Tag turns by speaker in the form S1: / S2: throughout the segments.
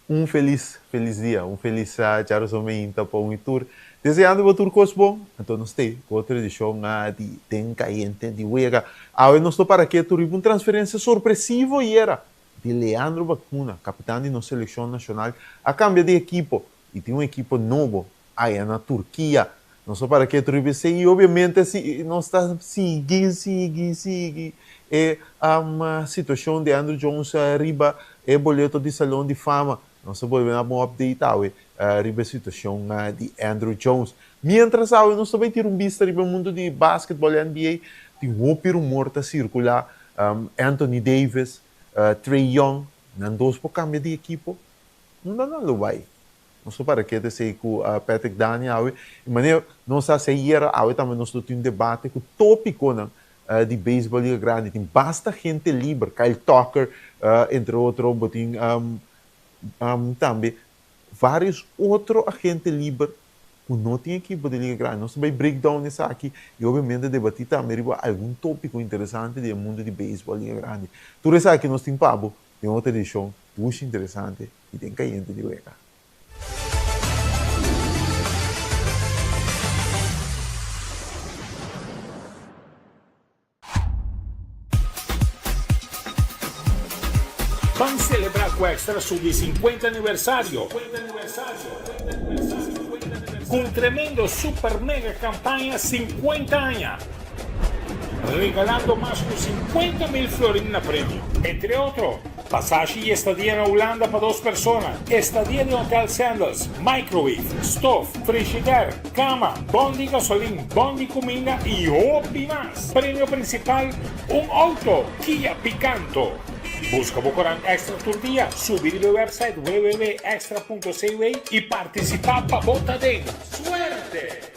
S1: Un felis felis dia, un felis djaroson meinta pa un i tur. Deseando bo tur kos bon, anto nos t'ei ku otro edishon di Den Kayente di Wega. Awe nos lo para ketu riba un transferensia sorpresivo ayera di Leandro Bacuna, kapitan di nos selekshon nashonal, a kambia di ekipo i tin un ekipo nobo aya na Turkia. Nos lo para ketu riba esei i obiamente si nos ta sigui sigui sigui e situashon di Andruw Jones riba e boleto di Salon di Fama. Nos ta bolbe na bon update awe riba e situashon di Andruw Jones. Mientras awe nos ta bai tira un bista riba e mundu di basketball NBA. Tin hopi rumor ta sirkulá. Anthony Davis, Trae Young, nan dos por kambia di ekipo. Unda nan lo bai? Nos lo para kete esei ku Patrick Dani awe. I manera nos a hasi ayera, awe tambe nos lo tin un debate ku tópikonan di beisbòl Liga Grandi. Tin basta hente liber, Kyle Tucker, entre otro, bo tin tambe vários otro agente liber ku no tin ekipo di Liga Grandi. Nos ta bai break down esaki i obviamente debatí tambe riba algun tópiko interesante di e mundu di beisbòl Liga Grandi. Tur esaki nos tin pa bo den otro edishon dushi interesante di Den Kayente di Wega.
S2: Ban celebra cu Extra su di 50 aniversario cu un tremendo super mega campaña 50 aña, regalando mas cu 50 mil florin na premio. Entre otro, Pasashi y estadia na Hulanda pa dos persona, estadia den Hotel Sandals, microwave, stof, frishider, cama, bon di gasolin, bon di cuminda y hopi mas. Premio principal, un auto Kia Picanto. Busca bo corant Extra tur dia, subi riba e website www.extra.cw y participa pa bo ta den. Suerte!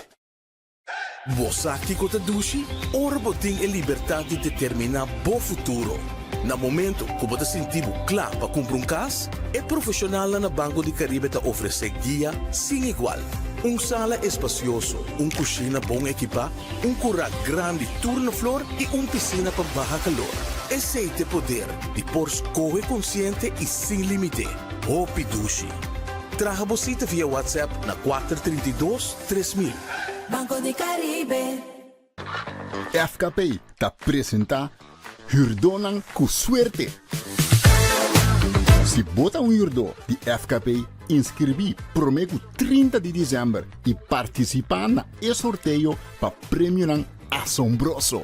S3: Bo sa kiko ta dushi? Ora bo tin e libertat di determiná bo futuro. Na momento ku bo ta sinti bo kla pa kumpra un kas, e profeshonalnan na Banco di Caribe ta ofresé guia sin igual. Un sala espasioso, un kushina bon ekipá, un kurá grandi tur na flor i un pisina pa baha kalor. Esei t'e poder di por skohe konsiente i sin límite. Hopi dushi! Traha bo sita via WhatsApp na 432 3000.
S4: Banco di Caribe.
S5: FKP ta presenta Hürdónan ku Suerte! Si bo ta un hürdó di FKP, inskribí promé ku 30 di desèmber i partisipá na e sorteo pa premionan asombroso!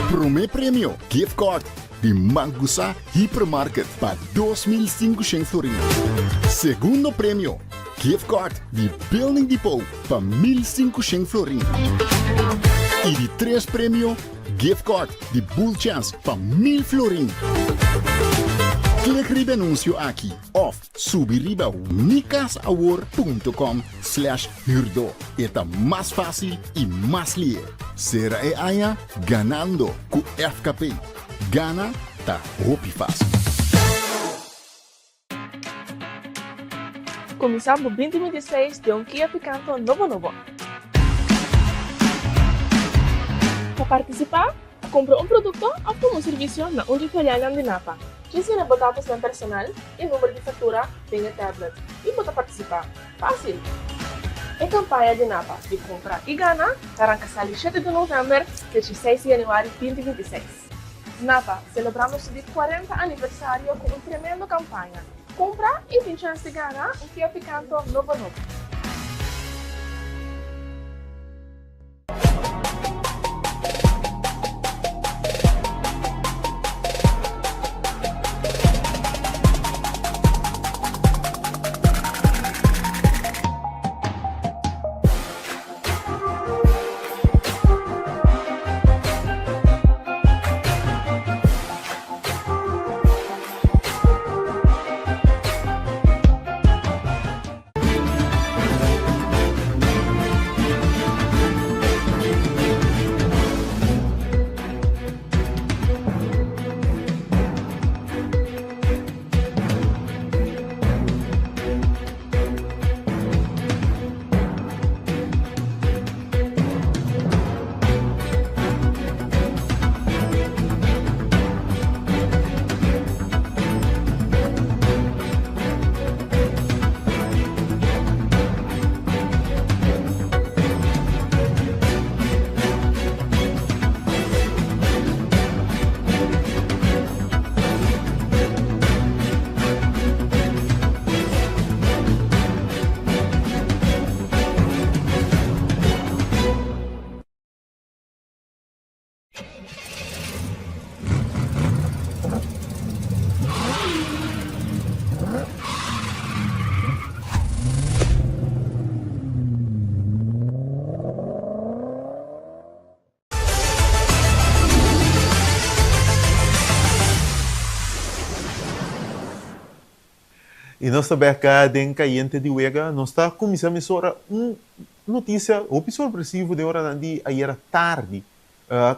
S5: Promé premio, gift card di Mangusa Hypermarket pa 2500 florin. Segundo premio, gift card di Building Depot pa 1500 florin. I di tres premio, gift card di Bull Chance pa 1000 florin. Klik riba e anuncio aki of subi riba mikasawor.com slash huurdo. E ta mas fácil i mas lihe. Sera e aña ganando ku FKP. Gana ta hopi fácil.
S6: Kuminsá bo 2026 den un Kia Picanto nobo nobo. Pa partisipá, kumpra un produkto òf tuma un servisio na un di filialnan di Napa. Djis yena bo datosnan personal i number di faktura den e tablet i bo ta partisipá. Fásil! E kampaña di Napa di Kumpra i Gana ta ranka sali shete di novèmber te dieseis di yanüari 2026. Napa, selebrando su di kuarenta aniversario ku un tremendo kampaña. Kumpra i tin chèns di gana un Kia Picanto nobo nobo.
S1: I nos ta bek den Kayente di Wega. Nos ta kuminsá mesora un notisia hopi sorpresivo den oranan di ayera tardi.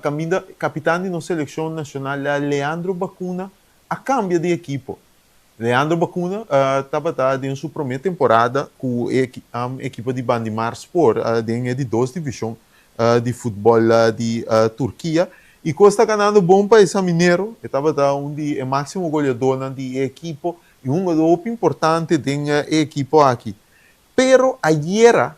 S1: Kaminda kapitan di nos selekshon nashonal Leandro Bacuna a kambia di ekipo. Leandro Bacuna tabata den su promé temporada ku e ekipo di Bandimarspor den e di dos divishon di futbòl di Turkia i kos ta ganando bon pa e Saminero. E tabata un di e máksimo goleadónan di e ekipo i un hungadó hopi importante den e ekipo aki. Pero ayera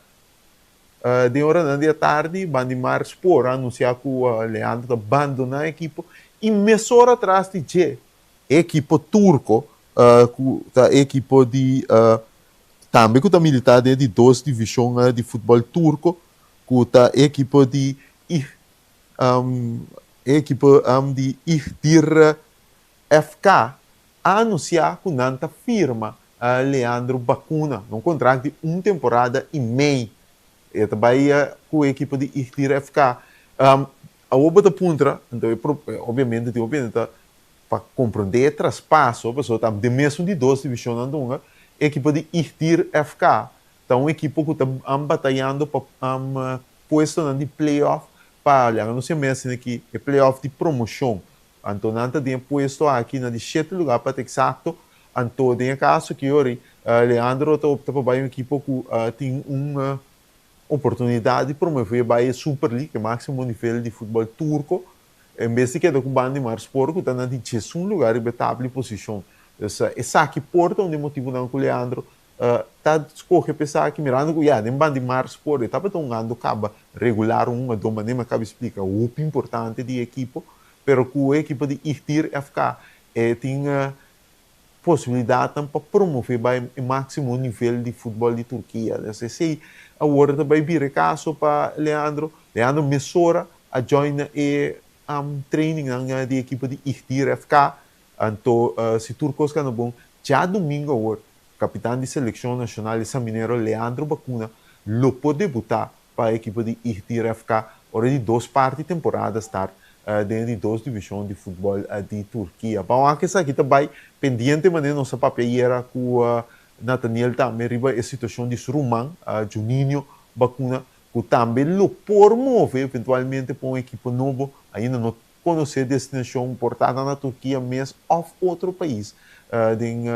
S1: den oranan di atardi Bandimarspor a anunsiá ku Leandro ta bandoná e ekipo i mesora tras di dje e ekipo turko ku ta e ekipo di tambe ku ta militá den e di dos divishon di futbòl turko ku ta e ekipo di e ekipo di Igdir FK a anunsiá ku nan ta firma Leandro Bacuna na un kontrakt di un temporada i mei. E ta bai ku e ekipo di Igdir FK. Awor bo ta puntra, anto e obviamente tin hopi hende ta pa komprondé e traspaso, pasobra ta den mesun di dos divishonnan dunga, e ekipo di Igdir FK ta un ekipo ku ta batayando pa puestonan di play-off pa laga nos yam'é asina aki e play-off di promoshon. Anto nan ta den e puesto aki na di shete lugá pa ta eksakto. Anto den e kaso aki yori Leandro ta opta pa bai un ekipo ku tin un oportunidat di promové bai e Super League, e máksimo nivel di futbòl turko, en bes di keda ku Bandimarspor ku ta na di diesun lugá riba e tabla di posishon. Dus esaki por ta un di e motibunan ku Leandro ta skohe pa esaki, mirando ku ya den Bandimarspor e tabata hungando kaba regular un hungadó, manera mi a kaba di splika, hopi importante di e ekipo, pero ku e ekipo di Igdir FK e tin posibilidatnan pa promové bai e máksimo nivel di futbòl di Turkia. Dus esei awor ta bai bira e kaso pa Leandro. Leandro mesora a join na e trainingnan di ekipo di Igdir FK. Anto si tur kos kanda bon, djadumingu awor kapitan di selekshon nashonal e saminero Leandro Bacuna lo por debutá pa e ekipo di Igdir FK ora di dos parti temporada start den e di dos divishon di futbòl di Turkia. Ban wak esaki ta bai pendiente manera nos a papia ayera ku Nathaniel tambe riba e situashon di su ruman Juninho Bacuna ku tambe lo por move eventualmente pa un ekipo nobo. Ainda no konosé destinashon por ta na Turkia mes òf otro pais den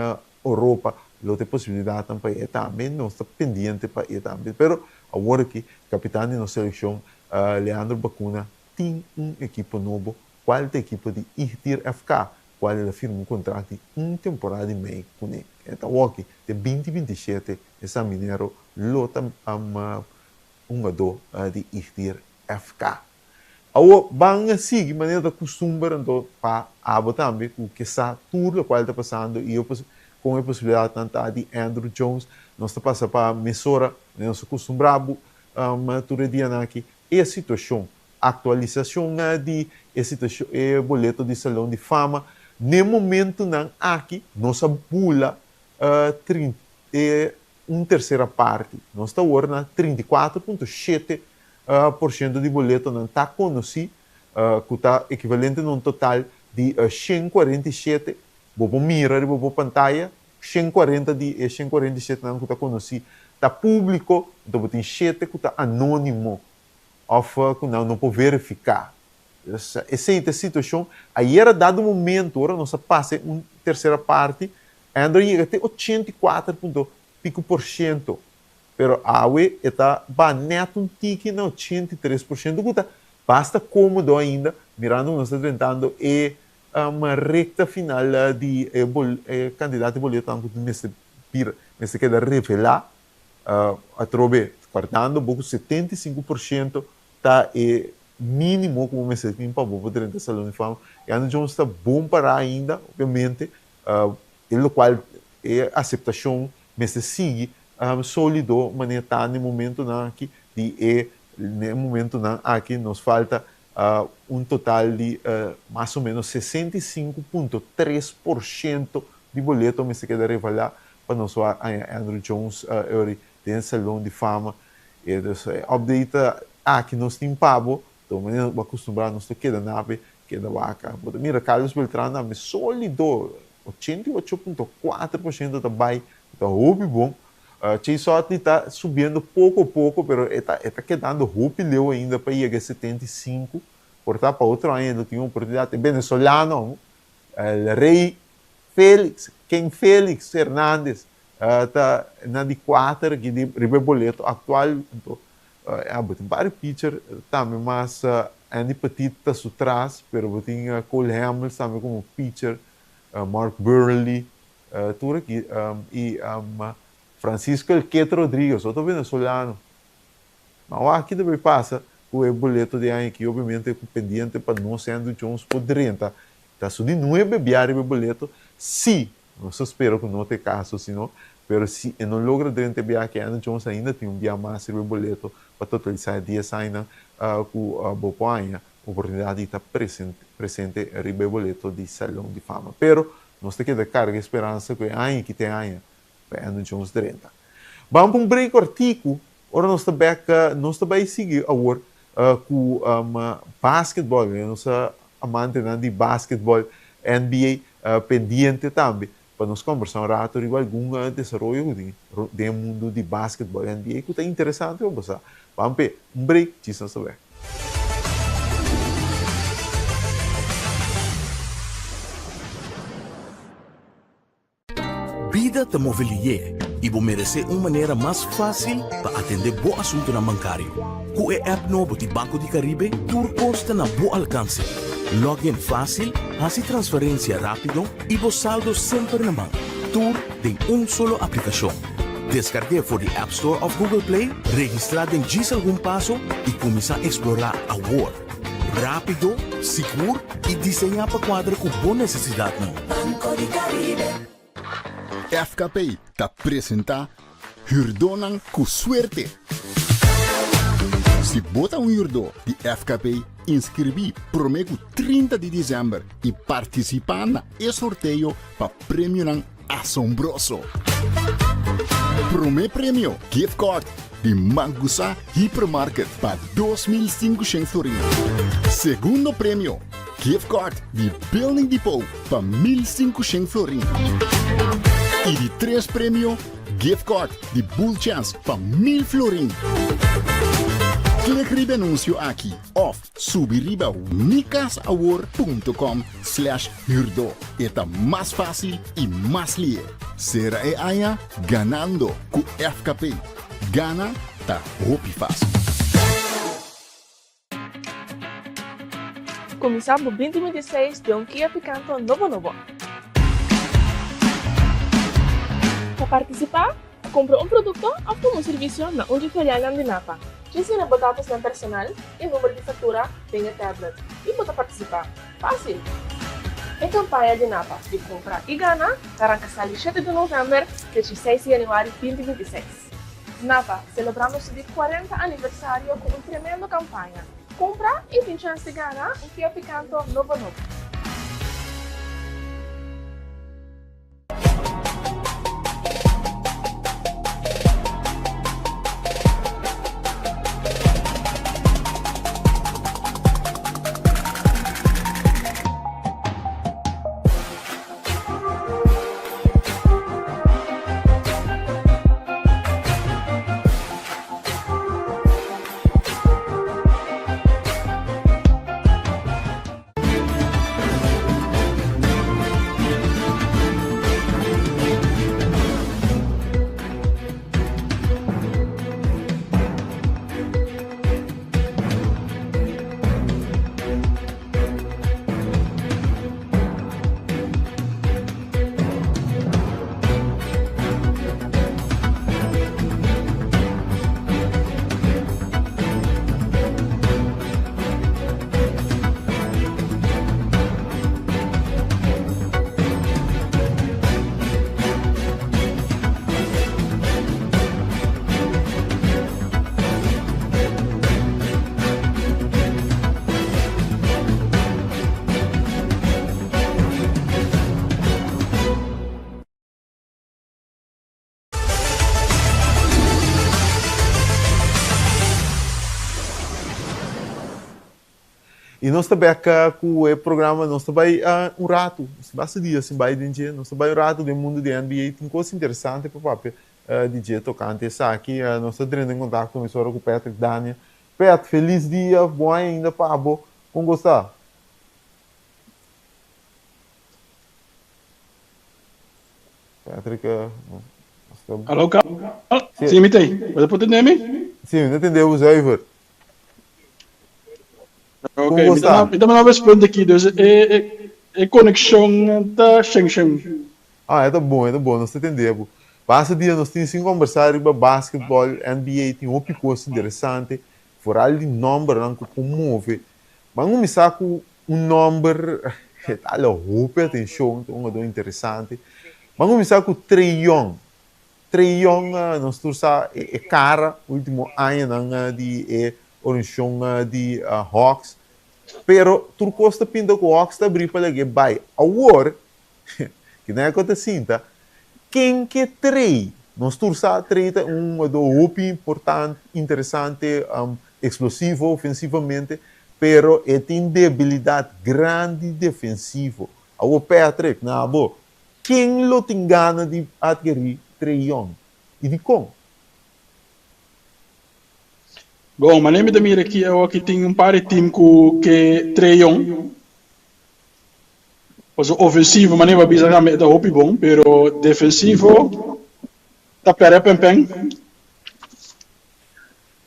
S1: Europa. Lo ta e posibilidatnan pa e tambe, nos ta pendiente pa e tambe. Pero awor aki kapitan di nos selekshon Leandro Bacuna tin un ekipo nobo, kual ta ekipo di Igdir FK, kual el a firma un kontrakt di un temporada i mei kuné. E ta awor-aki te 2027 e San Minero lo ta hungadó di Igdir FK. Awor ban a sigui manera ta kustumber anto pa abo tambe ku ke sa tur lokual ta pasando i kon e posibilidatnan ta di Andruw Jones. Nos ta pasa pa mesora manera nos a kustumbrá bo tur e dianan aki e situashon, aktualisashon di e situashon e boleto di Salon di Fama. N'e momentunan aki nos a bula e un tersera parti. Nos ta awor na 34.7 porshento di boletonan ta konosí, ku ta ekivalente na un total di 147. Bo por mira riba bo pantaya, 140 di e 147 nan ku ta konosí ta públiko, anto bo tin shete ku ta anónimo òf ku nan no por verifiká. Esei ta e situashon. Ayera dado momento ora nos a pasa e un tersera parti, Andrew a yega te 84 punto piku porshento. Pero awe e ta ba nèt un tiki na 83% ku ta basta kómodo ainda, mirando ku nos ta drentando e rekta final di e e kandidat di boletonan ku mester bira mester keda revelá. Atrobe kòrdando bo ku 75% ta e mínimo ku bo mester tin pa bo por drenta Salon di Fama. E Andrew Jones ta bon pará ainda, obviamente, e lokual e aseptashon mester sigui sólido manera ta na e momentonan aki di e na e momentonan aki nos falta un total di mas o menos 65.3% di boleto mester keda revalá pa nos wak haña Andruw Jones ori den Salon di Fama. E dus e update aki nos tin pa bo, ta un manera bo a kustumbrá nos ta keda nabe keda wak. Bo ta mira Carlos Beltran tambe sólido, 88.4% ta bai. Ta hopi bon. Chase Utley ta subiendo poko poko, pero e ta e ta kedando hopi leu ainda pa yega e 75. Por ta pa otro aña e lo tin oportunidat. E venezolano, el rey Felix, Ken Felix Hernandez, ta na di kuater aki di riba e boleto aktual. Anto, ya, bo tin varios pitcher tambe mas Andy Pettitte ta su tras, pero bo tin Cole Hamels tambe komo pitcher, Mark Buehrle, tur aki y Francisco El Ket Rodriguez, otro venezolano. Ma wak ki ta bay pasa cu e boleto di aña aki, obviamente cu pendiente pa nos Andruw Jones por drenta, ta su di nuebe bia riba e boleto, si, nos ta spera cu no ta e caso sino, pero si e no logra drenta e bia aki, Andruw Jones ainda tin un bia mas riba e boleto pa totalisa e dies añanan cu bo por haña oportunidad di ta presente riba e boleto di Salon di Fama. Pero Nos ta keda karga e speransa ku e aña ki ta e aña pa Andruw Jones drenta. Ban pa un break kòrtiku, ora nos ta bèk nos ta bai sigui awor ku basketbòl, nos amantenan di basketbòl NBA pendiente tambe pa nos kòmbersá un rato riba algun desaroyo ku tin den e mundu di basketbòl NBA ku ta interesante pa bo sa. Ban p'e un break, djis nos ta bèk.
S3: Bida ta move lié i bo meresé un manera mas fásil pa atendé bo asuntunan bankario. Ku e app nobo di Banco di Caribe tur kos ta na bo alkanse. Log in fásil, hasi transferensia rápido i bo saldo semper na man. Tur den un solo aplikashon. Deskarg'é for di App Store òf Google Play, registrá den djis algun paso i kuminsá eksplorá awor. Rápido, sigur i diseñá pa kuadra ku bo nesesidatnan.
S4: Banco di Caribe.
S5: FKP ta presentá Hürdónan ku Suerte! Si bo ta un hürdó di FKP, inskribí promé ku 30 di desèmber i partisipá na e sorteo pa premionan asombroso! Promé premio, gift card di Mangusa Hypermarket pa 2500 florin. Segundo premio, gift card di Building Depot pa 1500 florin. I di tres premio, gift card di Bull Chance pa 1000 florin. Klik riba e anuncio aki of subi riba mikasawor.com slash huurdo. E ta mas fácil i mas lihe. Sera e aña ganando ku FKP. Gana ta hopi fácil.
S6: Kuminsá bo 2026 den un Kia Picanto nobo nobo. Pa partisipá, kumpra un produkto òf tuma un servisio na un dje filialnan di Napa. Djis yena bo datosnan personal i number di faktura den e tablet i bo ta partisipá. Fásil! E kampaña di Napa di Kumpra i Gana ta ranka sali shete di novèmber te dieseis di yanüari 2026. Napa, selebrando su di 40 aniversario ku un tremendo kampaña. Kumpra i tin chèns di gana un Kia Picanto nobo nobo.
S1: I nos ta bek ku e programa, nos ta bai un ratu, basta dia sin bai den dje, nos ta bai un ratu den mundu di NBA, tin kos interesante pa papia di dje tokante esaki. Nos ta drenta en kontakto mesora ku Patrick Daniel. Pat, felis dia, bon aña ainda pa bo, kon bo sta? Patrick, nos ta.
S7: Alo, Carl? Sí, mi ta ei. Bo ta por tende mi?
S1: Sí, mi ta tende bo zuiver.
S7: Ok, mi ta mi ta manda responde aki, dus e e e konekshon ta shen shen.
S1: Ah, e ta bon, e ta bon, nos ta tende bo. Basta dia nos tin sin kombersá riba basketbòl, NBA, tin hopi kos interesante, foral di nòmbernan ku por move. Ban kuminsá ku un nòmber e ta hala hopi atenshon, ta un hungadó interesante. Ban kuminsá ku Trae Young. Trae Young nos tur sa e kara ultimo añanan di e organisashon di Hawks. Pero tur kos ta pinta ku Hawks ta abrí pa lag'é bai. Awor, kinan e ku ta sinta, ken ke Trae? Nos tur sa Trae ta un hungadó hopi importante, interesante, eksplosivo ofensivamente, pero e tin debilidat grandi defensivo. Awor Patrick, na abo, Ken lo tin gana di adkerí Trae Young i dikon?
S7: Bon, manera mi ta mira aki awoki tin un par di team ku ke Trae Young. Pasobra ofensivo, manera bo a bisa tambe, e ta hopi bon, pero defensivo ta pèrdè pènpèn.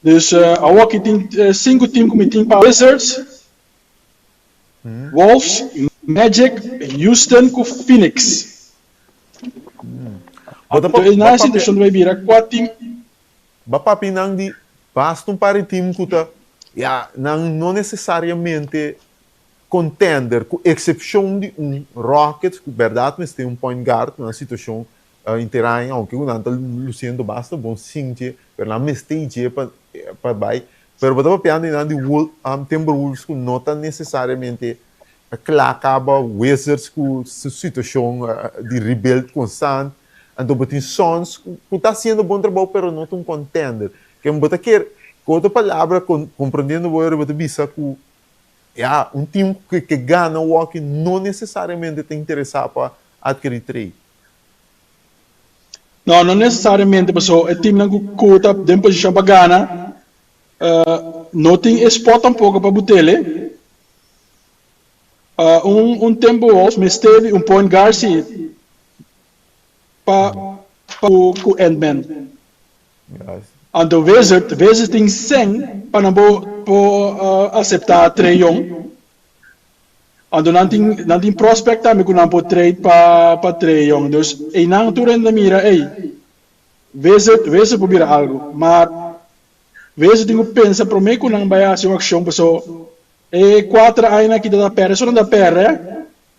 S7: Dus awoki tin sinku team ku mi tin pa Wizards, Wolves, Magic, Houston ku Phoenix.
S1: Bo ta
S7: Anto e na e situashon ta bai bira kua tim.
S1: Ba papia nan di basta un par di tim ku ta, ya, nan no nesesariamente contender, ku eksepshon di un Rockets ku bèrdat mester un point guard ku nan situashon interaña, aunke ku nan ta lusiendo basta bon sin dje, pero nan mester i dje pa pa bai. Pero bo ta papiando di nan di Wol Timberwolves ku no ta nesesariamente kla kaba, Wizards ku su situashon di rebuild konstant, anto bo tin Suns ku ta hasiendo bon trabou pero no ta un contender. Ken bo ta kere, ku otro palabra komprondiendo bo bo ta bisa ku ya un team ku ke gana wòki no nesesariamente ta interesá pa adkerí Trae.
S7: No, no necesariamente paso e teamnan cu cu ta den posicion pa gana no tin e spot tampoco pa butele. Un un Timberwolves mester di un point guard si pa pa cu cu Ant-Man. Anto Wizard Wizards tin cen pa nan por por acepta Trae Young. Anto nan tin nan tin prospect tambe ku nan por trade pa pa Trae Young. Dus einan tur hende ta mira ey Wizard Wizard por bira algu. Maar Wizard tin ku pensa prome ku nan bai hasi un akshon paso e kuater añanan aki ta ta pèrdè so nan ta pèrdè.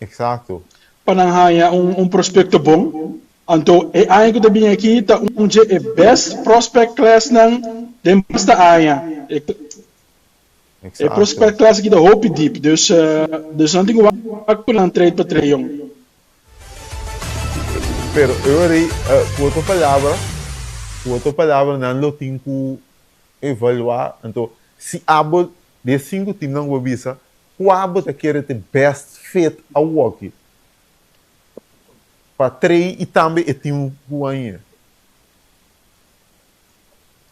S1: Exacto.
S7: Pa nan haña un un prospecto bon. Anto e aña ku ta bini aki ta un dje e best prospect classnan den basta aña. E E prospect class aki ta hopi diep, dus dus nan tin ku wak ku nan trade pa Trae Young.
S1: Pero e ora ei, ku otro palabra, ku otro palabra nan lo tin ku evaluá, anto si abo di e sinku teamnan ku bo bisa, kua bo ta kere ta e best fit awoki pa Trae i tambe e team ku a hia?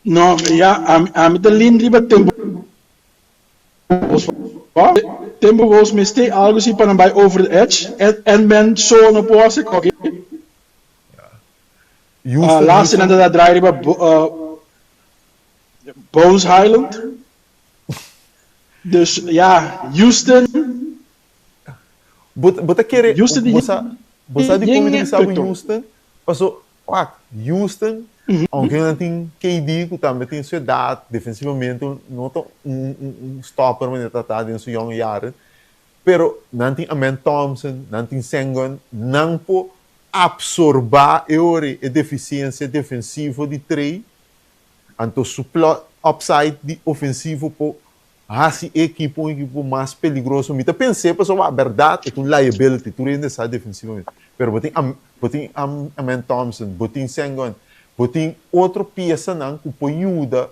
S7: No, ya, ami, ami ta lin riba Timberwolves. Timberwolves mester algo si pa nan bai over the edge. Ant-Man so no por hasi koki.
S1: Houston,
S7: Laatste nan
S1: Houston.
S7: ta draai riba Bones Hyland. Dus ja, Houston.
S1: Bo, bo ta kere,
S7: Houston
S1: bo sa, bo sa di kon mi ta bisa bo Houston? Paso, wak, Houston, aunke nan tin KD ku tambe tin su edat, defensivamente no ta un, un, un stopper manera ta ta den su yong jaren, pero nan tin Amen Thompson, nan tin Sengun, nan por absorba e ora e defisiensia defensivo di Trae, anto su upside di ofensivo por Hasi e ekipo un ekipo mas peligroso. Mi ta pens'é pasobra bèrdat e ta un liability, tur hende sa defensivamente. Pero bo tin bo tin Amen Thompson, bo tin Sengun, bo tin otro piesanan ku por yuda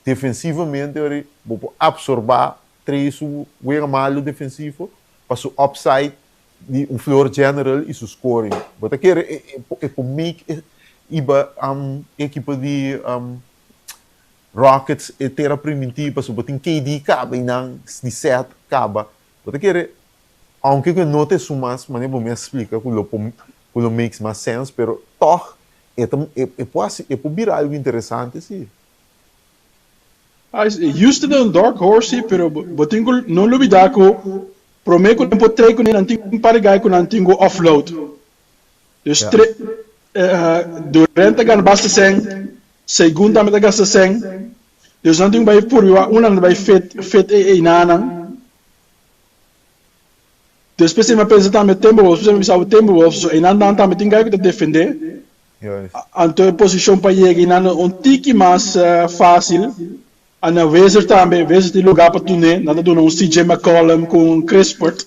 S1: defensivamente ora bo por absorbá. Trey su wega malu defensivo pa su upside di un floor general y su scoring. Bo ta kere e por make e iba ekipo di Rockets e tera priminti pasobra bo tin KD kaba y nan di set kaba. Bo ta kere aunke ku e no ta esun mas manera bo mi a splika ku lo por ku lo makes mas sense pero tog e ta e por hasi e por bira algu interesante si.
S7: Houston ta un dark horse si pero bo tin ku no lubida ku prome ku nan por trade ku nan tin un par di guy ku nan tin ku offload. Dus Durant ta gana basta sèn, Sengun tambe ta gasta sèn, dus nan tin ku bai purba un nan ta bai fit fit e einanan. Despues mi a pensa tambe Timberwolves, despues mi a bisa bo Timberwolves, so einan nan tambe tin guy ku ta defende. Anto e posishon pa yega einan un tiki mas fásil. Ana Wizards tambe, Wizards tin lugá pa tun'é, nan ta duna un CJ McCollum ku un Kispert.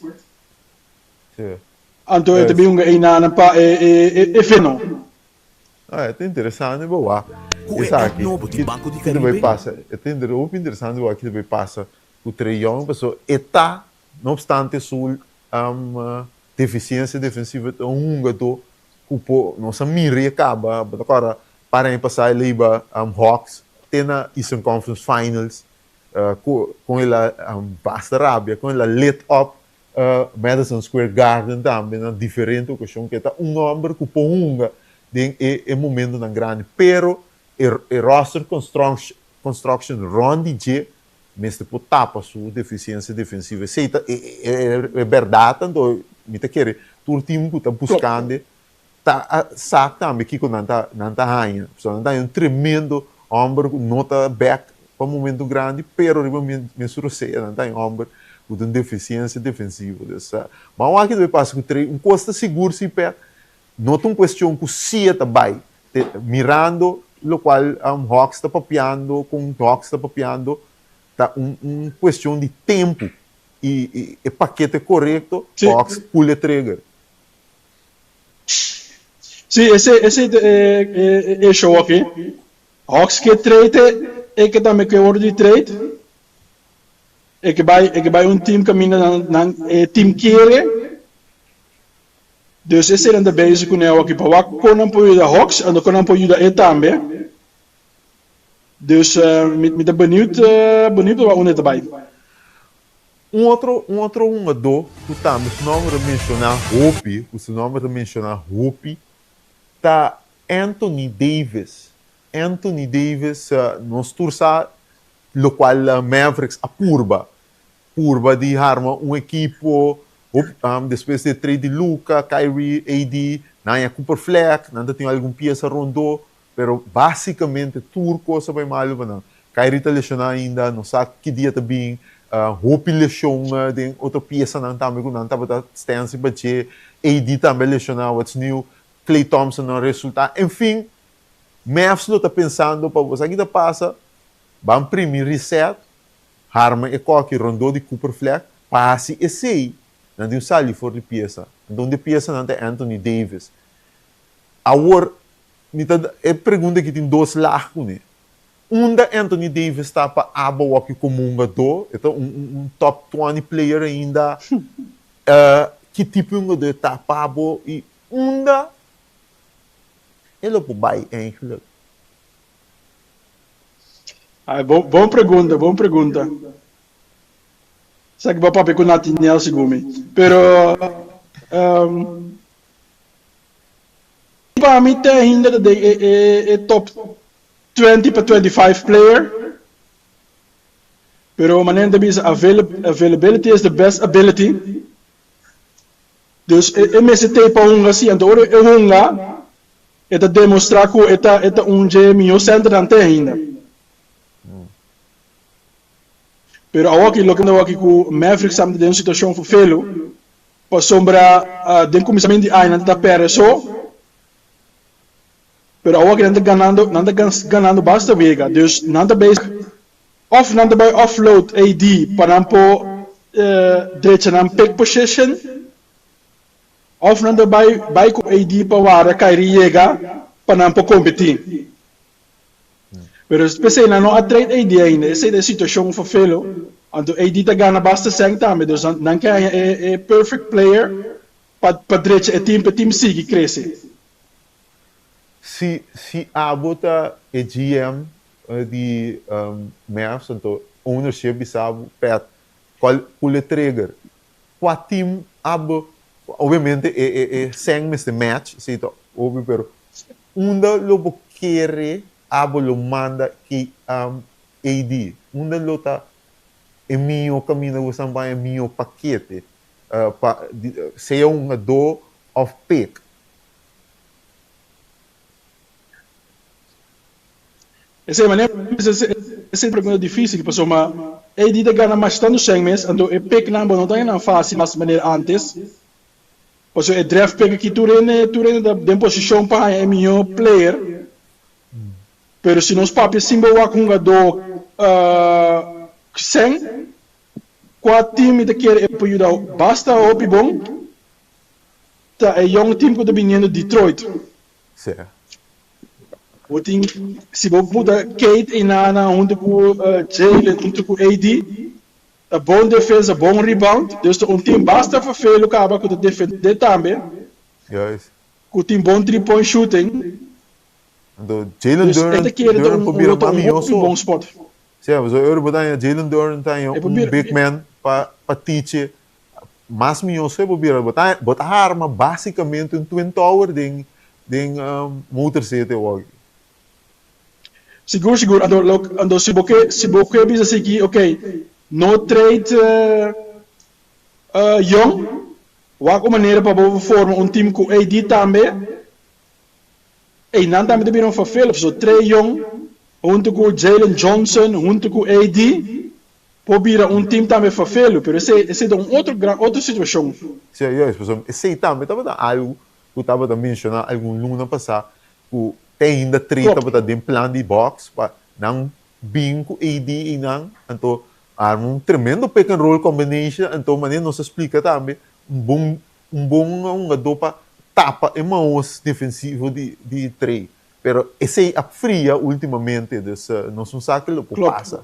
S7: Anto e ta bin hunga einanan pa e feno.
S1: Ah, e ta interesante bo wak
S3: Ku e app
S1: esaki.
S3: nobo di
S1: Ki
S3: Banco di
S1: ki ta bai
S3: Caribe,
S1: pasa? E ta hopi interesante bo wak ki ta bai pasa ku Trae Young pasobra e ta, no obstante su deficiencia defensivo, e ta un hungadó ku por, nos a mira i a kaba, bo ta kòrda par aña pasá el a hiba Hawks te na Eastern Conference Finals ku kon el a basta rabia, kon el a lit up Madison Square Garden tambe na diferente okashon ku e ta un hòmber ku por hunga den e e momentonan grandi pero e e roster construction rònt di dje mester por tapa su defisiensia defensivo. Esei ta e e bèrdat anto mi ta kere tur tim ku ta buskando ta a sa tambe kiko nan ta nan ta haña. Pasobra nan ta haña un tremendo hòmber ku no ta bèk pa momento grandi, pero riba mes rosea nan ta haña un hòmber ku ta un defisiensia defensivo. Dus, ban wak ki ta bai pasa ku Trey. Un kos ta sigur si p'e, no ta un kuestion ku si e ta bai, te mirando lokual Hawks ta papiando, kon Hawks ta papiando, ta un un kuestion di tempu i e pakete korekto, Hawks pull e trigger.
S7: Sí, ese ese ta e e show aki. Hawks ke trade e ke tambe ke wòrdu di trade. E ke bai e ke bai un team kaminda nan nan e team kere. Dus esei nan ta bezig kuné awor aki pa wak kon nan por yuda Hawks anto kon nan por yuda e tambe. Dus mi mi ta beniut beniut pa wak unda e ta bai.
S1: Un otro un otro hungadó ku tambe su nòmber ta menshoná hopi, ku su nòmber ta menshoná hopi, ta Anthony Davis. Anthony Davis, nos tur sa lokual Mavericks a purba, purba di harma un ekipo hopi despues di e trade di Luka, Kyrie, AD, nan a Cooper Flagg, nan ta tin algun piesa rondó, Pero básicamente tur cos a bay malo pa nan. Kyrie ta lesioná ainda, no sa ki dia ta bin. Hopi lesion den otro piesanan tambe cu nan tabata stensi pa dje. AD tambe a lesioná, what's new. Klay Thompson no a resultá. En fin, Mavs lo ta pensando pa bo sa ki ta pasa, ban primi reset, harma e koki rondó di Cooper Flagg pa hasi esey, nan tin un sali for di piesa. Anto un di e piesanan ta Anthony Davis. Awor, Mi ta e pregunta aki tin dos lag kuné. Unda Anthony Davis ta pa abo wòki komo hungadó? E ta un un top 20 player ainda? Ki tipo di hungadó e ta pa abo i unda e lo por bai eigenlijk?
S7: Ai, bon, bon pregunta, bon pregunta. Sa ki bo a papia ku Nathaniel segun mi. Pero, um, Pa mi te ainda ta den e top 20 pa 25 player. Pero manera ta bisa availability is the best ability. Dus e mester tei pa hunga si. Anto ora e hunga e ta demostra ku e ta e ta un dje mihó centernan te ainda. Pero awoki loke mi ta wak ku Mavericks ta den un situashon fofelu. Pasobra den kuminsamentu di aña nan ta pèrdè so, pero awor nan ta ganando, nan ta ganando basta wega. Dus nan ta bezig òf nan ta bai offload AD pa nan por drecha nan pick position, òf nan ta bai bai ku AD pa warda Kyrie yega pa nan por kompetí. Pero p'esei nan no a trade AD ainda, esei ta e situashon fofelo. Anto AD ta gana basta sèn tambe, dus nan ke haña e perfect player pa pa drecha e team pa e team sigui krese.
S1: Si si abo ta e GM di Mavs anto ownership bisa bo Pat cual pull e trigger cua team abo obviamente e e e sèn mester match esey ta obvio pero unda lo bo kere abo lo manda ki AD, unda lo ta e mihó kaminda ku esnan baña e mihó pakete pa sea un hungadó òf pick?
S7: Esei manera esei pregunta difísil pasobra AD ta gana mas tantu sèn mes anto e picknan bo no ta gana fásil mas manera ántes pasobra e draft pick aki tur hende tur hende ta den posishon pa haña e mihó player. Pero si nos papia sin bo wak hungadó sèn, kua team mi ta kere e por yuda basta hopi bon? Ta e young team ku ta biniendo Detroit. Bo tin, si bo buta Cade einana huntu ku Jalen huntu ku AD, ta bon defensa, bon rebound, dus ta un team basta ferfelu kaba ku ta defende tambe, ku tin bon three point shooting.
S1: Anto Jalen
S7: Dus e
S1: Duren
S7: ta kere ta
S1: Duren
S7: un
S1: por
S7: un
S1: bira
S7: lo ta
S1: mas
S7: un
S1: mihó
S7: hopi
S1: so.
S7: bon spot.
S1: Sí, pasobra e ora bo ta haña Jalen Duren ta haña
S7: E por
S1: un
S7: bira
S1: big man pa pa tiche mas mihó so e por bira. Bo ta bo ta harma básicamente un twin tower den den Motor City awor.
S7: Sigur sigur anto lo anto si bo ke si bo ke bisa sigui ok no trade Young wak un manera pa bo forma un team ku AD tambe. Ey, nan tambe ta bira un verveel of so. Trae Young hunto cu Jalen Johnson hunto cu AD por bira un team tambe verveel, pero esey esey ta un otro gran otro situacion.
S1: Sí, juist, pasobra esey tambe tabata algo cu tabata menciona algun luna pasa cu te ainda Trae tabata den plan di Bucks pa nan bin cu AD eynan, anto arma un tremendo pick and roll combination, anto manera nos a splica tambe un bon un bon hungadó pa tapa e maos defensivo di di Trey. Pero esey a fria ultimamente, dus nos no sa ke lo por pasa.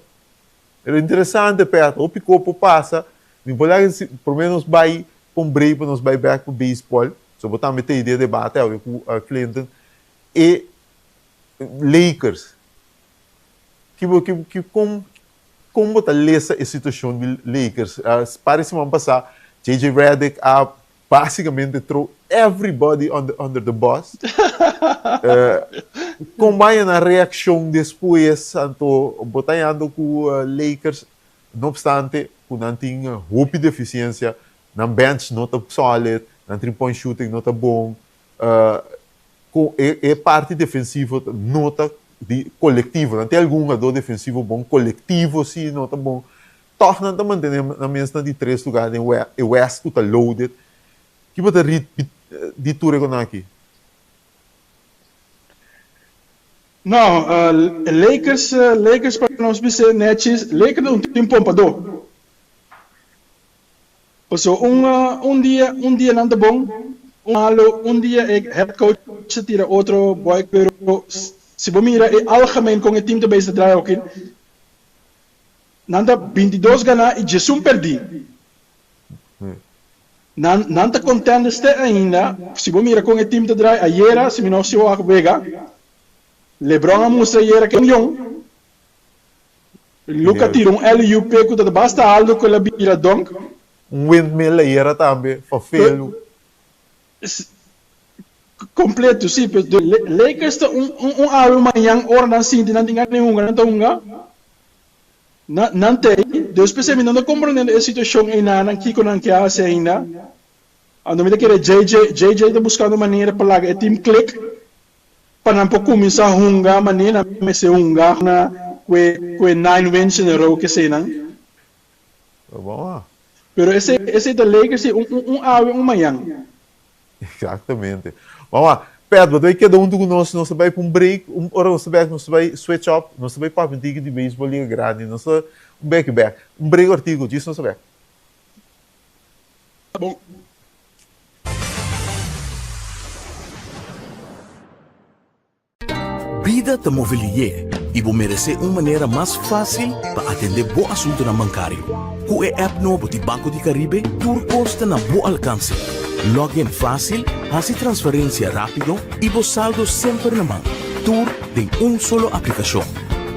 S1: Pero interesante Pet, hopi ko por pasa. Mi por laga si prome nos bai pa un break pa nos bai bek pa baseball. So bo tambe ta idea debate awe ku Clinton. E Lakers, ki bo ki ki kon Kon bo ta lesa e situashon di Lakers? Par di siman pasá, JJ Redick a básikamente throw everybody under the bus. Kon baña nan reakshon despues? Anto bo ta yando ku Lakers, no opstante ku nan tin hopi defisiensia, nan bench no ta solid, nan three point shooting no ta bon. Ku e parti defensivo no ta di kolektivo. Nan tin algun hungadó defensivo bon, kolektivo si no ta bon. Tòg nan ta mantené nan mes na di tres lugá den e West ku ta loaded. Ki bo ta rit di tur e konan aki?
S7: No, Lakers, Lakers pa nos bis'é nèchis, Lakers ta un tim pompadó. Paso un un dia un dia nan ta bon, un malo, un dia e head coach ta tira otro boy pero si bo mira e algemeen con e team ta bezig ta draai hoki nan ta 22 gana y 11 perdi. Nan nan ta contenders te ainda si bo mira con e team ta draai ayera si mi no si wak wega LeBron a mustra ayera ke un yong. Luka tira un LUP ku ta basta alto ku el a bira dunk.
S1: Un windmill ayera tambe pa felu.
S7: Kompleto, si. Pero Lakers ta un un awe un mañan ora nan sinti nan tin gana di hunga nan ta hunga. Nan ta ei. Dus p'esei mi no ta kompronde e situashon einan kiko nan ke hasi ainda. Anto mi ta kere JJ JJ ta buskando manera pa laga e team click. Pa nan por cuminsa hunga manera nan mester hunga na cu e nine wins in a row keseynan. Pero esey esey ta Lakers si un un awe un mañan.
S1: Exactamente. Mama, Pet, bo ta bay keda hunto cu nos, nos ta bay pa un break, un ora nos ta bek nos ta bay switch up, nos ta bay papia un tiki di baseball liga grandi, nos ta un bek bek, un break ortigo, djis nos ta bek.
S7: Bon.
S3: Bida ta move lié. i bo meresé un manera mas fásil pa atendé bo asuntunan bankario. Ku e app nobo di Banco di Caribe, tur kos ta na bo alkanse. Log in fásil, hasi transferensia rápido i bo saldo semper na man. Tur den un solo aplikashon.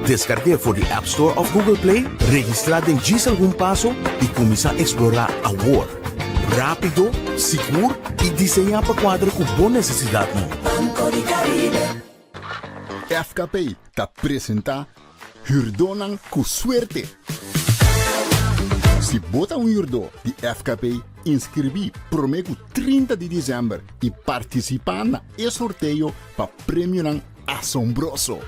S3: Deskarg'é for di App Store òf Google Play, registrá den djis algun paso i kuminsá eksplorá awor! Rápido, sigur i diseñá pa kuadra ku bo nesesidatnan.
S4: Banco di Caribe.
S5: FKP ta presentá Hürdónan ku Suerte! Si bo ta un hürdó di FKP, inskribí promé ku 30 di desèmber i partisipá na e sorteo pa premionan asombroso!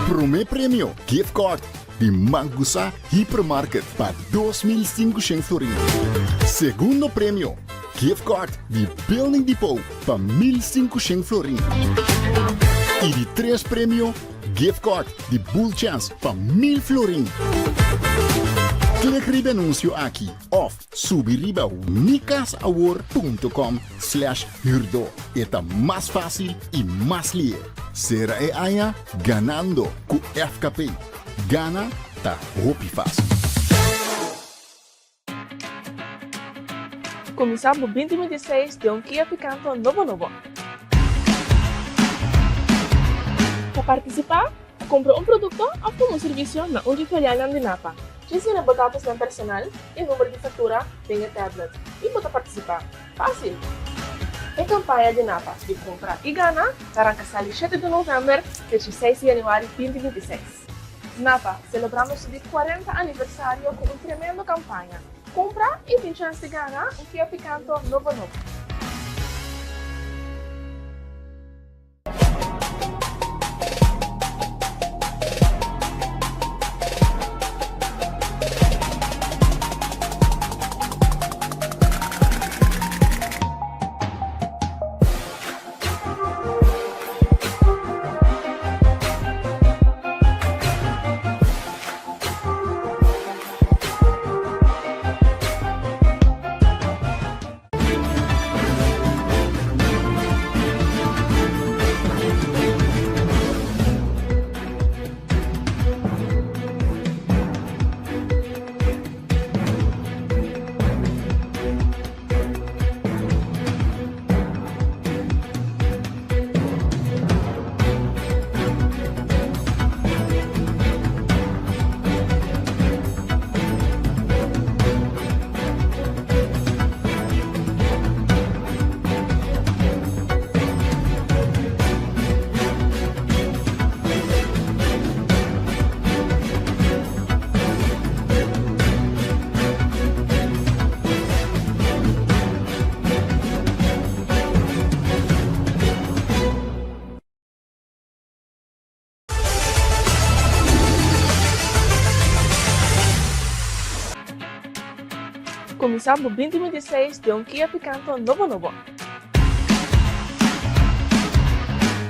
S5: Promé premio, gift card di Mangusa Hypermarket pa 2500 florin. Segundo premio, gift card di Building Depot pa 1500 florin. I di tres premio, gift card di Bull Chance pa 1000 florin. Klik riba e anuncio aki of subi riba mikasawor.com slash huurdo. E ta mas fácil i mas lihe. Sera e aña ganando ku FKP. Gana ta hopi fácil.
S6: Kuminsá bo 2026 den un Kia Picanto nobo nobo. Pa partisipá, kumpra un produkto òf tuma un servisio na un di filialnan di Napa. Djis yena bo datosnan personal i number di faktura den e tablet i bo ta partisipá. Fásil! E kampaña di Napa di Kumpra i Gana ta ranka sali shete di novèmber te 16 di yanüari 2026. Napa, selebrando su di 40 aniversario ku un tremendo kampaña. Kumpra i tin chèns di gana un Kia Picanto nobo nobo. Kuminsá bo 2026 den un Kia Picanto nobo nobo.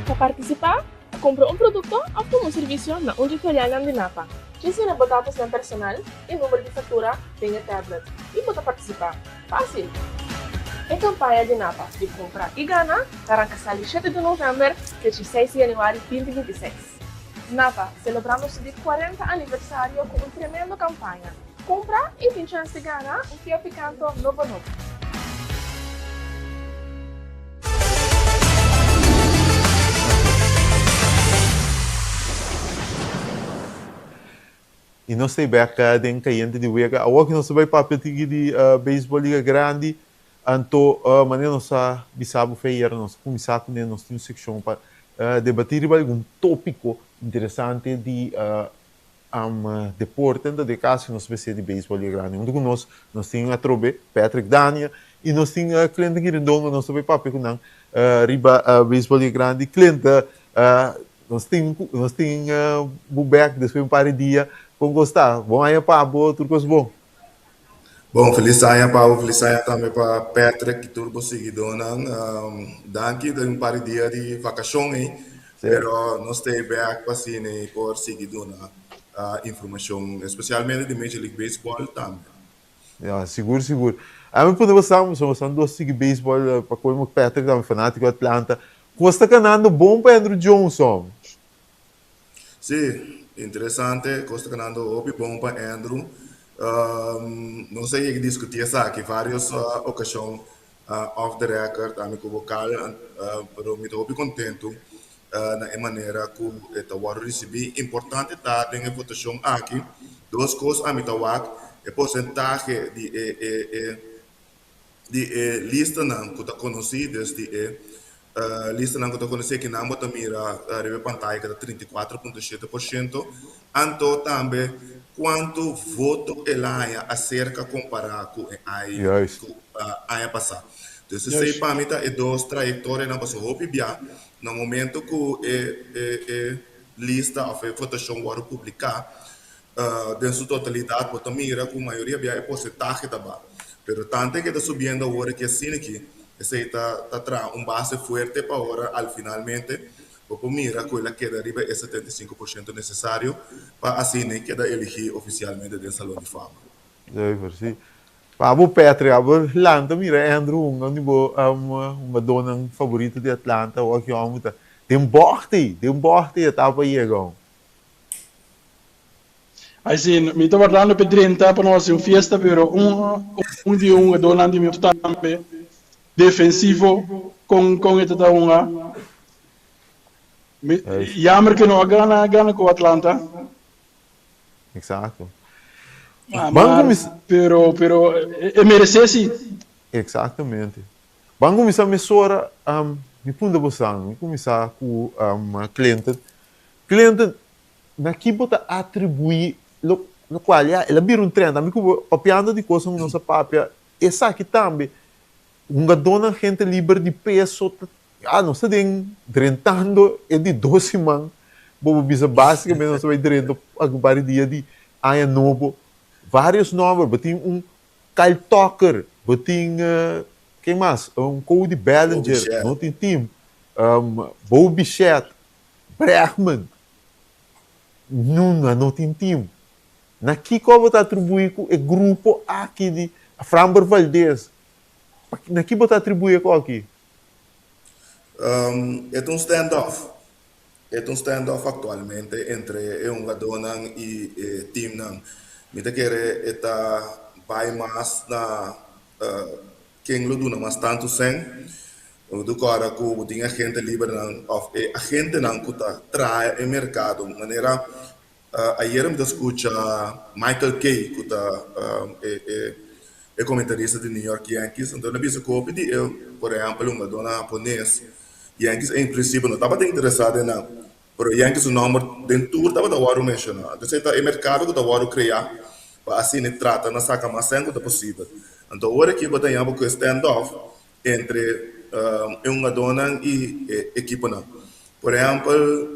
S6: Pa partisipá, kumpra un produkto òf tuma un servisio na un dje filialnan di Napa. Djis yena bo datosnan personal i number di faktura den e tablet i bo ta partisipá. Fásil! E kampaña di Napa di Kumpra i Gana ta ranka sali shete di novèmber te 16 di yanüari 2026. Napa, selebrando su di 40 aniversario ku un tremendo kampaña. Kumpra i tin chèns di gana un Kia Picanto nobo nobo.
S1: I nos ta bek den kayente di wega. Awor ki nos ta bai papia tiki di beisbol Liga Grandi, anto manera nos a bisa bo fe ayera nos a kuminsá kuné, nos tin un sekshon pa debatí riba algun tópiko interesante di deporte. Anto den e kaso nos mester di beisbol Liga Grandi. Huntu ku nos, nos tin atrobe Patrick Dania i nos tin Clinton Quirindongo. Nos ta bai papia ku nan riba beisbol Liga Grandi. Clinton, Nos tin nos tin bu bek despues un par di dia. Kon kos ta? Bon aña pa bo, tur kos bon.
S8: Bon, felis aña pa bo, felis aña tambe pa Patrick i tur bo siguidónan. Danki, ta un par di dia di vakashon ei, pero nos ta ei bek pa asina ei por sigui duna informashon, espesialmente di Major League Baseball tambe.
S1: Ya, sigur, sigur. Ami pone bo sa, so bo dos sigui baseball, pa colmo Patrick tambe fanatico Atlanta. Cos ta canando bon pa Andruw Jones, hom.
S8: Sí, interesante, kos ta kanando hopi bon pa Andrew. Nos a yega diskutí esaki vários okashon off the record, ami ku Bokal, pero mi ta hopi kontentu na e manera ku e ta wòrdu risibí. Importante ta den e votashon aki, dos kos ami ta wak, e porsentahe di e e e di e listanan ku ta konosí, dus di e listanan ku ta konosí akinan bo ta mira riba e pantaya ku ta 34.7%, anto tambe kuantu voto el a haña aserka kompará ku e ku aña pasá. Dus esei pa mi ta e dos trayektorianan pasobra hopi bia na momento ku e e lista òf e votashon wòrdu publiká Den su totalidat bo ta mira ku mayoria bia e porsentahe ta ba. Pero tante ke ta subiendo awor aki asina aki, esei ta ta traha un base fuerte pa ora al finalmente bo por mira ku el a keda riba e 75% nesesario pa asina e keda eligi ofisialmente den Salon di Fama.
S1: Zuiver, si. Pa bo Patrick, abo lanta mira Andrew hunga un di bo hungadónan favorito di Atlanta, awor ki hòmber ta den bògt ei, den bògt ei e tapa yega hon.
S7: Ai si, mi ta wardando p'e drenta pa nos hasi un fiesta, pero un un di e hungadónan di mi tambe defensivo kon kon e ta ta hunga. Mi jammer ke no a gana gana ku Atlanta.
S1: Exacto.
S7: Ma, maar, pero pero e meresé si.
S1: Exactamente. Ban kuminsá mesora, mi punta bosan, mi kuminsá ku Clinton. Clinton, na ki bo ta atribuí lo lokual ya el a bira un trend? Ami ku bo papiando di kosnan ku nos a papia, esaki tambe, hungadónan hente liber di peso ta, ya nos ta den drentando e di dos siman, bo por bisa básikamente nos ta bai drenta algun par di dia di aña nobo, vários nòmber, bo tin un Kyle Tucker, bo tin ken mas? Un Cody Bellinger, no tin team, Bo Bichette, Bregman, Nuna no tin team. Na kiko bo ta atribuí ku e grupo aki di Framber Valdez? Na ki bo ta atribuí e kos aki?
S8: E ta un stand-off. E ta un stand-off aktualmente entre e hungadónan i e teamnan. Mi ta kere e ta bai mas na ken lo duna mas tantu sèn. Bo ta kòrda ku bo tin agente libernan òf e agentenan ku ta traha e merkado. Manera ayera mi ta skucha Michael Kay ku ta e komentarista di New York Yankees, anto el a bisa ku hopi di e, por ehèmpel, hungadónan hapones, Yankees en prinsipio no tabata interesá den nan, pero Yankees su nòmber den tur tabata wòrdu menshoná. Entonces e ta e merkado ku ta wòrdu kreá pa asina e trata na saka mas sèn ku ta posibel. Anto awor aki bo ta haña bo ku e stand-off entre e hungadónan i e ekiponan. Por ehèmpel,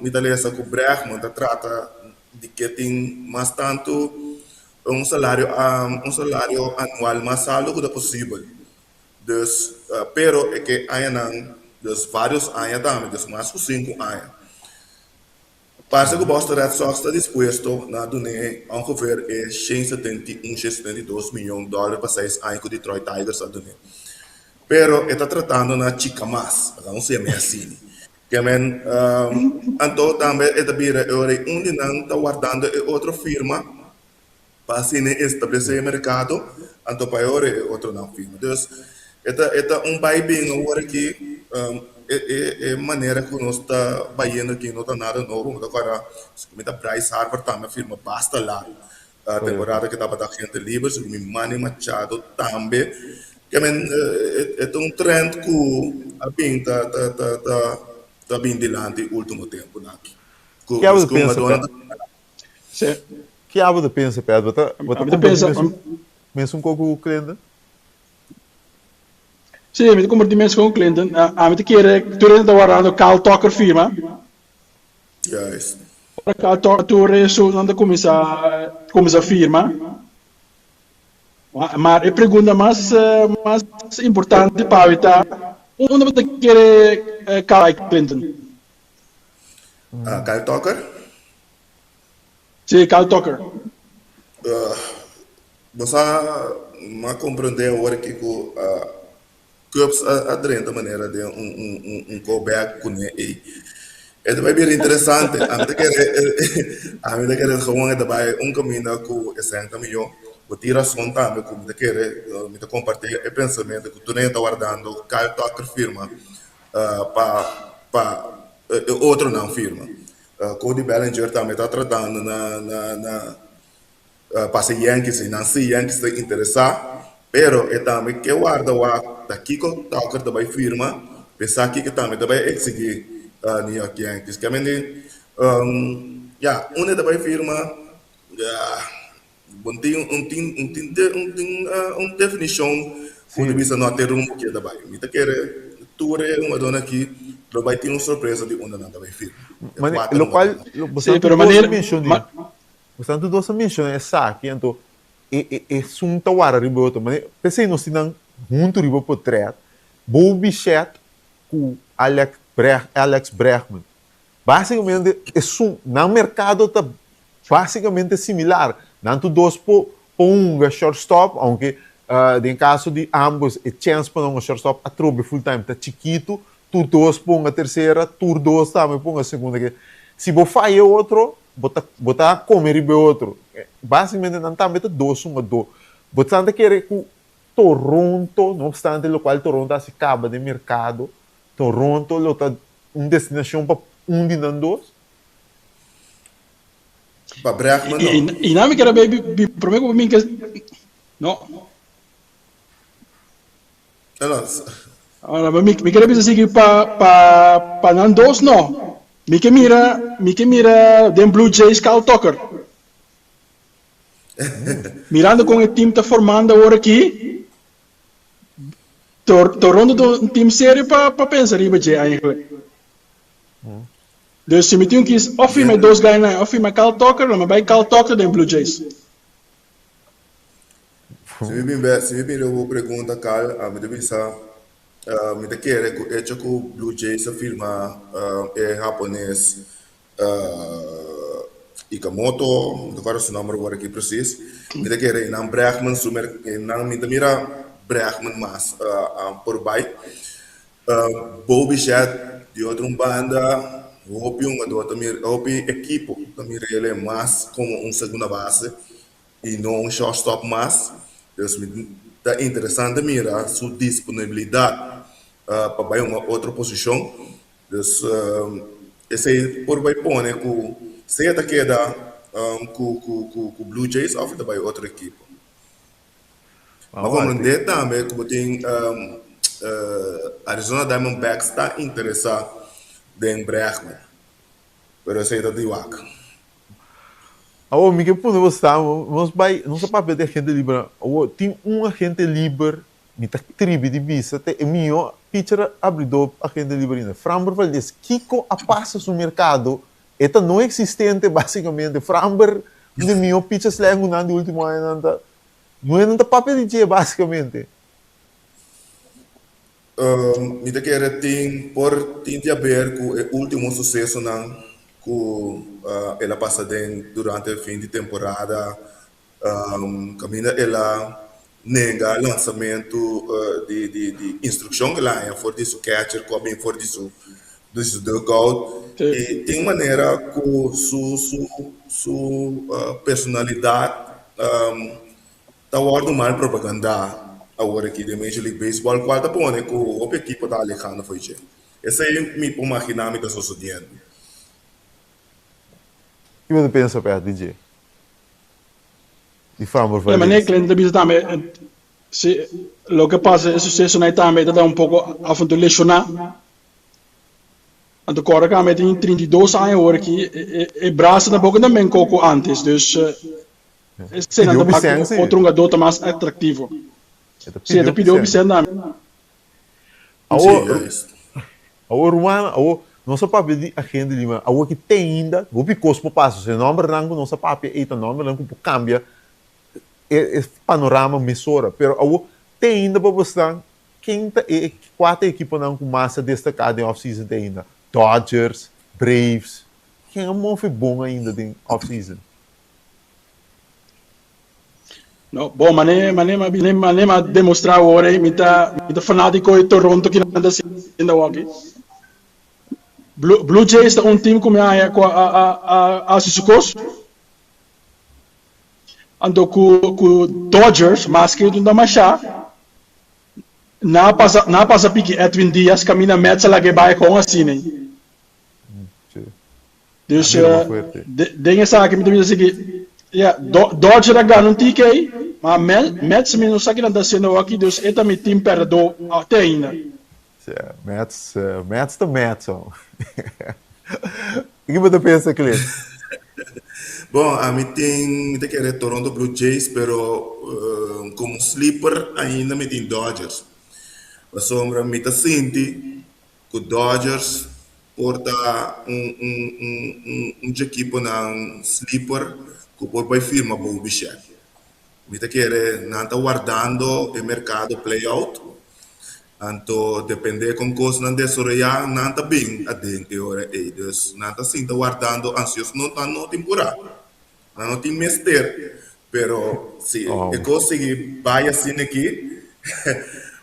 S8: mi ta lesa ku Bregman ta trata di ke tin mas tantu un salario un salario anual mas altu ku ta posibel. Dus, pero e ke añanan, dus vários aña tambe, dus mas ku sinku aña. Parse ku Boston Red Sox ta dispuesto na dun'é ongeveer e 171, 172 miyon dòler pa seis aña ku Detroit Tigers a dun'é. Pero e ta tratando na chika mas, laga nos yam'é asini. Ke men, anto tambe e ta bira e ora ei un di nan ta wardando e otro firma pa asina e establesé e merkado, anto pa e ora e otronan firma. Dus, e ta e ta un bai bin awor aki, e e e manera ku nos ta bayendo aki no ta nada nobo, mi ta kòrda segun mi ta Bryce Harper tambe a firma basta largu temporada ku tabata agente liber, segun mi Manny Machado tambe. Ke men e ta un trend ku a bin ta ta ta ta ta bin dilanti ultimo tempunan aki. Ku
S1: Ke abo ta pensa Ke abo ta pensa Pedro? Bo ta bo ta kompartí mesun mesun kos ku Clinton?
S7: Sí, mi ta kompartí mesun kos ku Clinton. Ami ta kere tur hende ta wardando Kyle Tucker firma.
S8: Juist.
S7: Ora Kyle Tucker tur esun nan ta kuminsá kuminsá firma. Maar e pregunta mas mas importante pa awe ta, unda bo ta kere Kyle Clinton?
S8: Kyle Tucker?
S7: Sí, Kyle Tucker.
S8: Bo sa, m'a comprende awor aki cu Cubs a drenta manera den un un un callback cune ey. E ta bai bira interesante. Ami ta kere, ami ta kere gewoon e ta bai un kaminda ku e sèn ta mihó. Bo tin rason tambe ku mi ta kere, mi ta kompartí e pensamentu ku tur hende ta wardando Kyle Tucker firma pa pa e otronan firma. Cody Bellinger tambe ta tratando na na na pasa Yankees i nan si Yankees ta interesá, pero e tambe ke warda wak ta kiko Tucker ta bai firma, pa e sa kiko tambe ta bai eksigí New York Yankees. Ke men di, ya, unda e ta bai firma, ya, bo no tin un tin un tin un tin un definishon ku ta bisa no ta e rumbo ke ta bai. Mi ta kere tur e hungadónan aki lo bai tin un sorpresa di unda nan ta bai firma. E kuater hungadónan.
S7: Sí, pero manera.
S1: Bastante dos a menciona esaki, anto e e esun ta wara riba e otro. Mane p'esei nos tin nan huntu riba potret, Bo Bichette ku Alec Breg Alex Bregman. Basicamente esun nan merkado ta basicamente similar. Nan tur dos por por hunga shortstop, aunke den kaso di ambos e chèns pa nan hunga shortstop atrobe full time ta chikitu. Tur dos por hunga tersera, tur dos tambe por hunga segunda. Si bo faya e otro, Bo ta bo ta come riba e otro. Basicamente nan tambe ta dos hungadó. Bo ta ta kere ku Toronto, no obstante lokual Toronto a hasi kaba den merkado, Toronto lo ta un destinashon pa un di nan dos?
S8: Pa Bregman no.
S7: I nan mi kere bay bi prome ku bo bin ke no. Ahora, mi, mi kere bisa sigui pa, pa, pa nan dos no. Mi ke mira, mi ke mira den Blue Jays Kyle Tucker. Mirando con e team ta formando awor aki, Tor, Toronto ta un team serio pa, pa pensa riba dje eigenlijk. Dus si mi tin un kies of firma e dos guynan of firma Kyle Tucker, lo mi bai Kyle Tucker den Blue Jays.
S8: Si mi bin bek, si mi bin riba bo pregunta Carl, mi ta bisa mi ta kere ku echo ku Blue Jays a firma e hapones Ikamoto, mi ta kòrda su nòmber awor aki presis, mi ta kere e nan Bregman su mer e nan mi ta mira Bregman mas por bai. Bo Bichette di otro un banda hopi hungadó ta mira hopi ekipo ta mira el mas komo un segunda base. i no un shortstop mas. Dus mi ta interesante mira su disponibilidat pa bai un otro posishon. Dus esei por bai pone ku sea ta keda ku ku Blue Jays òf e ta bai otro ekipo. Ma komprendé tambe ku bo tin Arizona Diamondbacks ta interesá den Bregman, pero esei ta di wak.
S1: Awor mi ke pone bo sa, nos bai, nos a papia di agente liber, awor tin un agente liber, mi ta tribi di bisa te e mihó pitcher abridor agente liber ainda, Framber Valdez. Kiko a pasa su merkado? E ta no eksistente basikamente. Framber, un di e mihó pitcher slengunan di ultimo añanan ta, no e nan ta papia di dje basikamente.
S8: Mi ta kere tin por tin di haber ku e último susesonan ku el a pasa den durante fin di temporada kaminda el a nenga lansamentu di di di instrukshon ku el a haña for di su catcher ku a bin for di su di su dugout i tin manera ku su su su personalidat Ta wòrdu mal propagandá awor aki den Major League Baseball kual ta pone ku hopi ekipo ta alejando fo'i dje. Esei mi por maginá mi ta sosodiendo.
S1: Ki bo ta pensa p'e di dje? Di Framber
S7: E
S1: Valdez.
S7: manera Clint ta bisa tambe, si loke pasa e susesonan ei tambe ta da un poko afuntu leshoná. Anto kòrda ku e tin 32 aña awor aki, e brasa tampoko ta men koko antes, dus Esei nan ta bak ku otro hungadó ta mas atraktivo. Sí, e ta pidi hopi sèn tambe.
S1: Awor, awor ruman, awor nos a papia di agente liber, awor ki te ainda hopi kos por pasa. So e nòmbernan ku nos a papia ei ta nòmbernan ku por kambia e panorama mesora. Pero awor te ainda pa bosnan ken ta e kua ta e ekiponan ku mas a destaká den off-season te ainda? Dodgers, Braves, ken a move bon ainda den off-season?
S7: No, bon, mane, mane, mane, mane m'a demostra awor ei, mi ta, mi ta fanatico e Toronto ki nan ta haciendo awor aki. Blue, Blue Jays ta un team ku mi a haña ku a a a hasi su kos. Anto ku ku Dodgers, maske no ta mashá, nan a pasa nan a pasa piki Edwin Diaz kaminda Mets a laga e bai kon asina. Dus den esaki mi ta bisa si ki ya Dodger a gana un tiki ei, ma Mets mi no sa kinan ta hasiendo awor aki, dus e ta mi team pèrdedó te ainda.
S1: Sea, Mets, Mets ta Mets, ho. Ki bo ta pensa, Clint?
S8: Bon, ami tin, mi ta kere Toronto Blue Jays, pero komo sleeper ainda mi tin Dodgers. Pasobra mi ta sinti ku Dodgers por ta un un un un un dje ekiponan sleeper ku por bai firma Bo Bichette. Mi ta kere nan ta wardando e merkado playout, anto depende kon kosnan desaroyá nan ta bin aden e ora ei. Dus nan ta sinta wardando ansioso, no nan no tin purá, nan no tin mester, pero si e kos sigui bai asina aki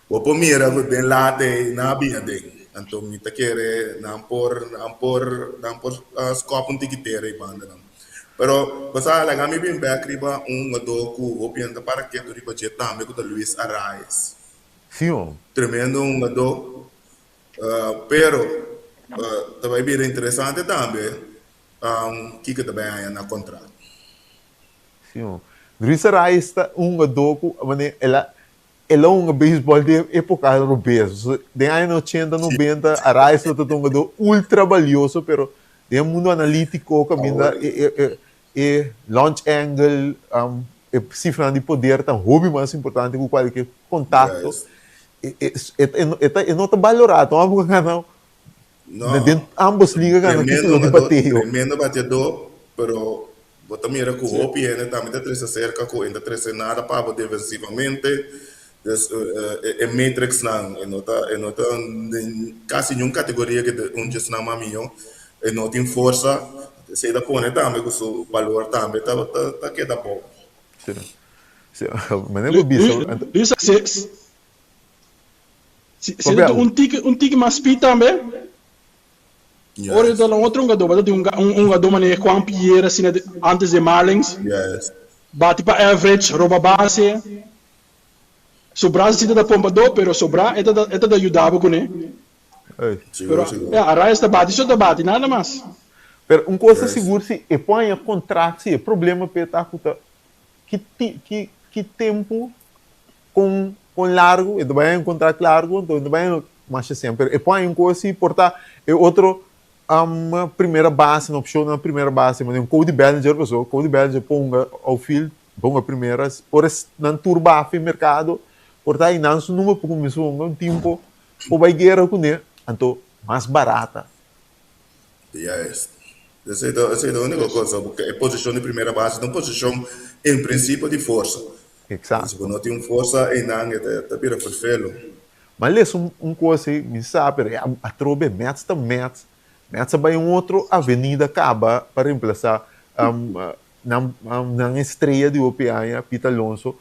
S8: bo por mira ku den laat ei nan a bin aden. Anto mi ta kere nan por nan por nan por skòp un tiki tera ei banda nan. Pero bo sa laga mi bin bek riba un hungadó ku hopi hende ta para ketu riba dje tambe ku ta Luis Arraez.
S1: Sí ho.
S8: Tremendo hungadó. Pero ta bai bira interesante tambe kiko ta bai haña na kontrato.
S1: Sí ho. Luis Arraez ta un hungadó ku manera el a El a hunga beisbòl den époka robes. Den añanan ochenta, nobenta, Arraez lo tabata un hungadó ultra balioso, pero den e mundu analítiko kaminda e launch angle, e sifranan di poder ta hopi mas importante ku kualke kontakto. E no ta balorá. Ta un abo ku a gana den ambos liga gana título di bateo.
S8: Tremendo bateadó, pero Bo ta mira ku hopi hende tambe ta trese aserka ku e no ta trese nada pa bo defensivamente. Dus e metricsnan e no ta e no ta den kasi niun kategoria ke ta un djesnan mas mihó. E no tin forsa. Esei ta pone tambe ku su balor tambe ta ta keda abou.
S1: Sí. Sí. Manera bo bisa.
S7: Luis, si si ta un tiki un tiki mas speed tambe. Ora yo ta na otro hungadó, bo ta tin un hungadó manera Juan Piera asina antes di Marlins. Bati pa average, roba base. Sobrá si ta da pompadó, pero sobrá e ta e ta da yuda bo kuné. Pero ya, Arraez ta bati so ta bati, nada mas.
S1: Pero un kos ta sigur si e por haña kontrakt si e problema p'e ta ku ta ki ki ki tempu kon kon largu e ta bai haña un kontrakt largu anto e ta bai haña masha semper e por haña un kos si por ta e otro primera base na opshon na primera base manera un Cody Bellinger paso Cody Bellinger por hunga outfield por hunga primera ora nan tur bafa e merkado por ta nan su number por kuminsa hunga un timpo por bai guera kuné anto mas barata.
S8: Juist. Esei ta esei ta úniko cosa porque e posishon di primera base ta un posishon en prinsipio di forsa.
S1: Exacto.
S8: Si bo no tin un forsa einan e ta ta bira ferfelo.
S1: M'a lesa un un cosa ei, mi sa pero e atrobe Mets ta Mets. Mets a bai un otro avenida caba pa reemplasa nan nan estrella di hopi aña, Pete Alonso.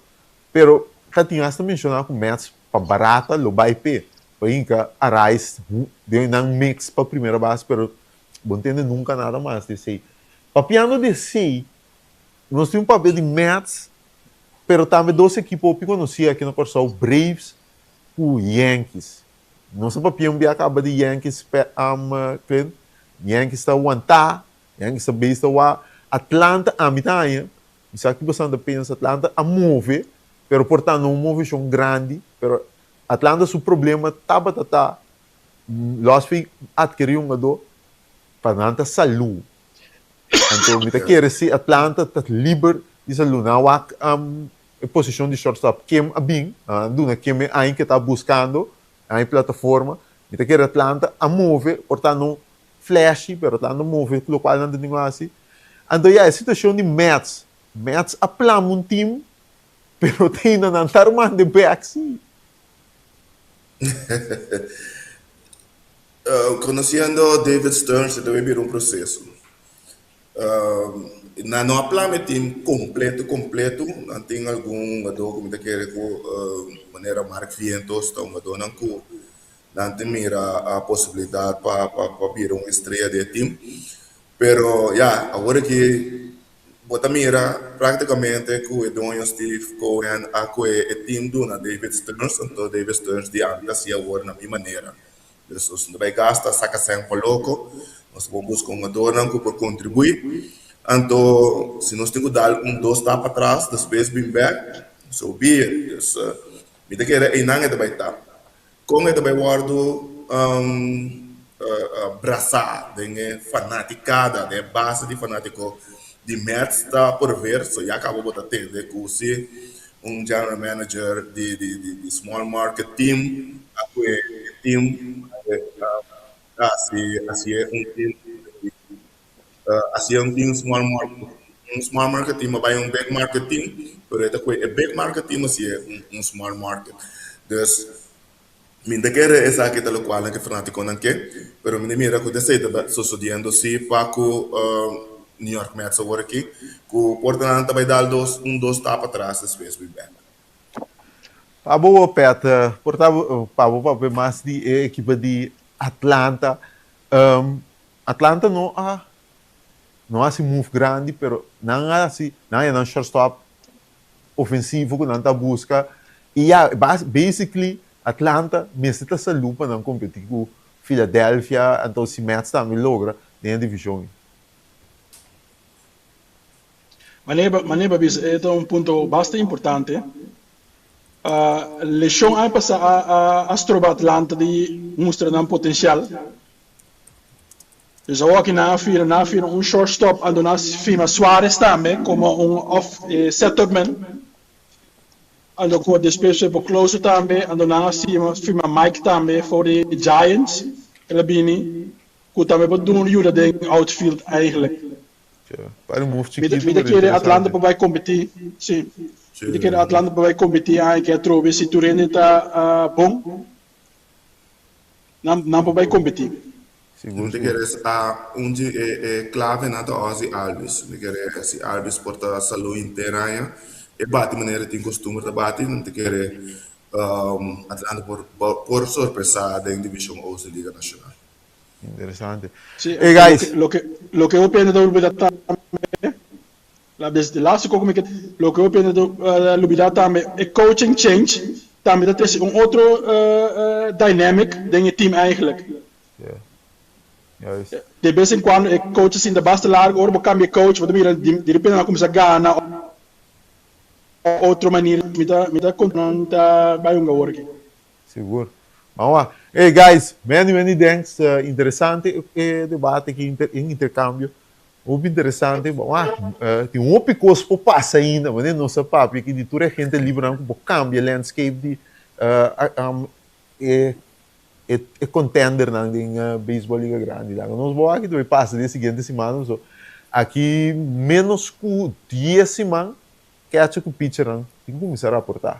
S1: Pero ta tin hasta menciona cu Mets pa barata lo bai p'e. Pa hinca Arraez den nan mix pa primera base pero bo no tende nunca nada mas di esey. Papiando di esey, nos tin un papia di Mets pero tambe dos ekipo hopi conoci aki na Corsou, Braves cu Yankees. Nos a papia un bia caba di Yankees Clint, Yankees ta wanta, Yankees ta base ta wak, Atlanta ami ta haña, mi sa ki boso ta pensa, Atlanta a move pero por ta no un movecion grandi pero Atlanta su problema tabata ta los fin adkeri un hungadó pa nan ta salú. Anto mi ta kere si Atlanta ta liber di salú. Nan wak e posishon di shortstop Kim a bin, nan a duna Kim e aña ke ta buskando, aña e plataforma. Mi ta kere Atlanta a move, por ta no flashy, pero Atlanta a move lokual nan ta tin ku hasi. Anto ya e situashon di Mets, Mets a plama un team Pero te ainda nan ta armando e bek si.
S8: Conociendo David Stearns e debe bira un proceso. Nan no a plama e team completo completo, nan tin algun hungador cu mi ta kere cu manera Mark Vientos ta hungadornan cu. Nan tin mira posibilidat pa pa bira un estrea di e tim. Pero ya, awor aki bo ta mira práktikamente ku e doño Steve Cohen a kue e tim duna David Stearns, anto David Stearns di ami ta hasi awor na mi manera. Dus nos no ta bai gasta saka sèn pa loko, nos ta bon buska hungadornan ku por kontribuí. Anto si nos tin ku dal un dos stap atras despues bin bèk, so be it. Dus mi ta kere einan e ta bai ta. Kon e ta bai wòrdu brasá den e fanatikada, den e base di fanátiko di Mets ta por ver, so ya kaba bo ta tende ku si un general manager di di small market team a kue e team a hasi hasié un team hasié un team small market un small market team a bai un big market team pero e ta kue e big market team hasié un small market dus Mi ta kere esaki ta lokualnan ku e fanátikonan ke, pero mi ta mira ku ta esei ta sosodiendo si pa ku New York Mets awor aki, ku por ta nan ta bai dal dos un dos stap atras despues bin bèk.
S1: Pa bo Pet, por ta pa bo papia mas di e ekipo di Atlanta. Atlanta no a no a hasi move grandi pero nan a hasi nan a nan shortstop ofensivo ku nan ta buska i ya basically Atlanta mester ta salú pa nan kompetí ku Philadelphia anto si Mets tambe logra den e divishon ei.
S7: Manera manera bo a bisa e ta un punto basta importante. Leshon aña pasá a a stroba Atlanta di mustra nan potensial. Dus awor aki nan a firma, nan a firma un shortstop anto nan a firma Suarez tambe como un off setup man. Anto cu despues fue por closer tambe, anto nan a firma, firma Mike tambe for di Giants, el a bini cu tambe por duna un yuda den outfield eigenlijk.
S1: Par un move
S7: Mi
S1: chikitu
S7: ta
S1: pero
S7: kere Atlanta
S1: interesante.
S7: por bay competi, si. Mi ta kere Atlanta por bay competi aña ke atrobe si tur hende ta bon. Nan nan por bai kompetí.
S1: Sigur
S8: Mi ta
S1: sigur.
S8: kere a un di e e klavenan ta Ozzie Albies. Mi kere si Albies por ta salú henter aña, e bati manera e tin kostumber ta bati, mi ta kere Atlanta por por sorpresá den divishon Oost di Liga Nashonal.
S1: Interesante.
S7: Sí,
S1: Hey guys.
S7: loke loke hopi hende ta olbida tambe, La bes di laatste koko mi ke loke hopi hende ta lubida tambe e coaching change tambe ta trese un otro dynamic den e team eigenlijk.
S1: Juist.
S7: De bes en cuando e coach ta sinta basta largo ora bo cambia e coach bo ta mira di repente nan a cuminsa gana otro manera mi ta mi ta konta nan ta bai hunga awor aki.
S1: Sigur. Ban wak. Hey guys, many many thanks. Interesante e debate aki, e intercambio. Hopi interesante. Ban wak. Tin hopi kos por pasa ainda, manera nos a papia aki di tur e agente librenan ku por kambia landscape di e e contendernan den beisbòl Liga Grandi. Laga nos bo aki ta bai pasa den e siguiente simannan. So aki ménos ku dies siman catcher ku pitchernan tin ku kuminsá raportá.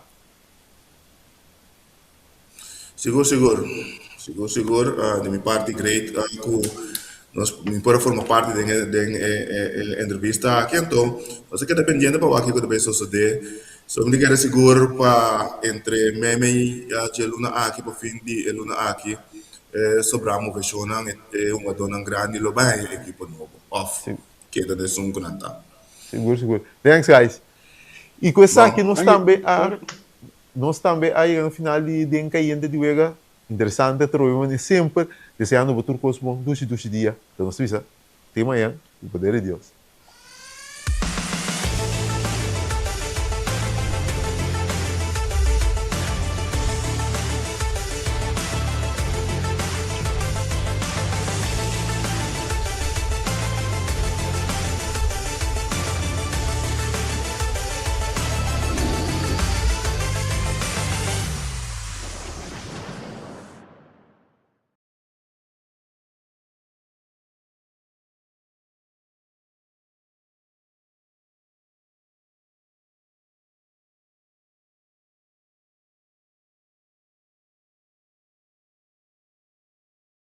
S8: Sigur sigur, sigur sigur di mi parti great ku nos mi por a forma parti den e den e e entrevista aki anto nos a keda pendiente pa wak kiko ta bay sosode so mi ta kere sigur pa entre meimei dje luna aki pa fin di e luna aki e sobra moveshonnan e hungadónan grandi lo bay haña ekipo nobo òf keda den esun ku nan ta.
S1: Sigur sigur thanks guys i ku esaki nos tambe a Nos tambe a yega na final di Den Cayente di wega. Interesante atrobe mane semper. Deseando bo tur cos bon. Dushi dushi dia. Ta nos bisa te mañan cu poder di Dios.